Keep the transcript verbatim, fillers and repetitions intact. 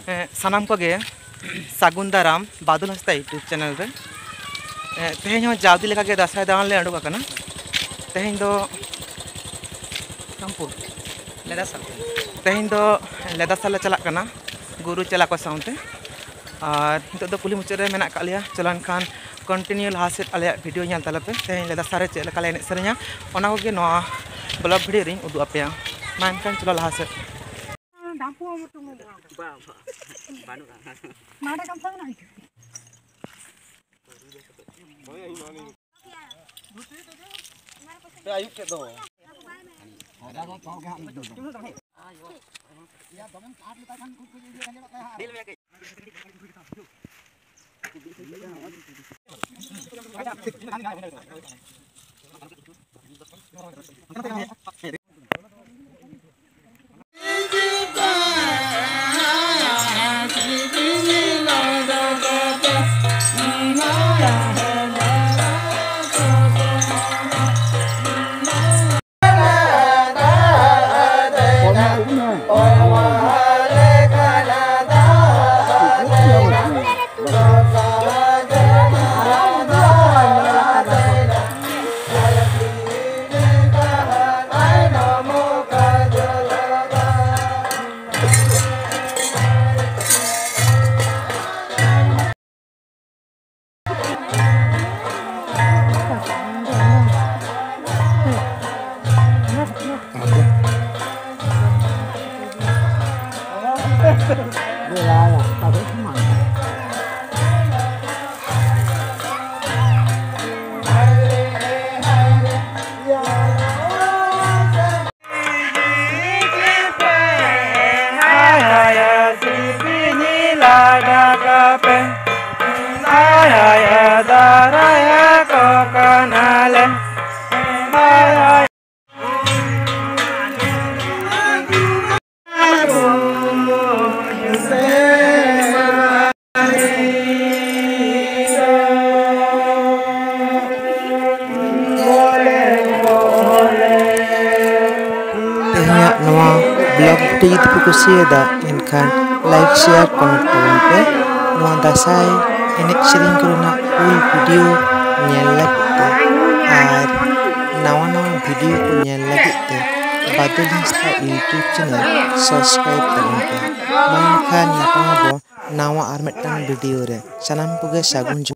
ᱦᱮᱸ, ᱥᱟᱱᱟᱢ ᱠᱚᱜᱮ ᱥᱟᱹᱜᱩᱱ ᱫᱟᱨᱟᱢ ᱵᱟᱫᱚᱞ ᱦᱟᱸᱥᱫᱟ YouTube ᱪᱮᱱᱮᱞ ᱨᱮ᱾ ᱦᱮᱸ, ᱛᱮᱦᱮᱧ ᱦᱚᱸ ᱡᱟᱣ ᱫᱤᱱ ᱞᱮᱠᱟᱜᱮ ᱫᱟᱸᱥᱟᱭ ᱫᱟᱬᱟᱱ ᱞᱮ ᱩᱰᱩᱠ ᱟᱠᱟᱱᱟ᱾ ᱛᱮᱦᱮᱧ ᱫᱚ ᱨᱟᱢᱯᱩᱨ ᱞᱮᱫᱟᱥᱟᱞ, ᱛᱮᱦᱮᱧ ᱫᱚ ᱞᱮᱫᱟᱥᱟᱞ ᱞᱮ ᱪᱟᱞᱟᱜ ᱠᱟᱱᱟ ᱜᱩᱨᱩ ᱪᱮᱞᱟ ᱠᱚ ᱥᱟᱶᱛᱮ᱾ ᱟᱨ ᱱᱤᱛᱚᱜ ᱫᱚ ᱠᱩᱞᱦᱤ ᱢᱩᱪᱟᱹᱫ ᱨᱮ ᱢᱮᱱᱟᱜ ᱟᱠᱟᱫ ᱞᱮᱭᱟ᱾ ᱪᱚᱞᱚ ᱮᱱᱠᱷᱟᱱ continue ᱞᱟᱦᱟ ᱥᱮᱫ ᱟᱞᱮᱭᱟᱜ video ᱧᱮᱞ ᱛᱟᱞᱮ ᱯᱮ᱾ ᱛᱮᱦᱮᱧ ᱞᱮᱫᱟᱥᱟᱞ ᱨᱮ ᱪᱮᱫ ᱞᱮᱠᱟ ᱞᱮ ᱮᱱᱮᱡ ᱥᱮᱨᱮᱧᱟ, ᱚᱱᱟ ᱠᱚᱜᱮ ᱱᱚᱣᱟ vlog video ᱨᱤᱧ ᱩᱫᱩᱜ ᱟᱯᱮᱭᱟ᱾ ᱢᱟ ᱮᱱᱠᱷᱟᱱ ᱪᱚᱞᱚ ᱞᱟᱦᱟ ᱥᱮᱫ᱾ ᱵᱟᱝ, ᱵᱟᱝ, ᱵᱟᱹᱱᱩᱜᱼᱟ᱾ ᱯᱮ ᱟᱹᱭᱩᱵ ᱠᱮᱫ ᱫᱚ᱾ ᱛᱮᱦᱮᱧᱟᱜ ᱱᱚᱣᱟ vlog ᱡᱩᱫᱤ ᱯᱮ ᱠᱩᱥᱤᱭᱟᱫᱟ, ᱮᱱᱠᱷᱟᱱ like, share, comment ᱛᱟᱵᱚᱱ ᱯᱮ᱾ ᱱᱚᱣᱟ ᱫᱟᱸᱥᱟᱭ ᱮᱱᱮᱡ ᱥᱮᱨᱮᱧ ᱠᱚᱨᱮᱱᱟᱜ full video ᱧᱮᱞ ᱞᱟᱹᱜᱤᱫ ᱛᱮ ᱟᱨ ᱱᱟᱣᱟ ᱱᱟᱣᱟ video ᱠᱚ ᱧᱮᱞ ᱞᱟᱹᱜᱤᱫ ᱛᱮ ᱵᱟᱫᱚᱞ ᱦᱟᱸᱥᱫᱟ YouTube channel subscribe ᱛᱟᱵᱚᱱ ᱯᱮ᱾ ᱢᱟ ᱮᱱᱠᱷᱟᱱ ᱧᱟᱯᱟᱢ ᱟᱵᱚ ᱱᱟᱣᱟ ᱟᱨ ᱢᱤᱫᱴᱟᱝ video ᱨᱮ᱾ ᱥᱟᱱᱟᱢ ᱠᱚᱜᱮ ᱥᱟᱹᱜᱩᱱ ᱡᱚᱦᱟᱨ᱾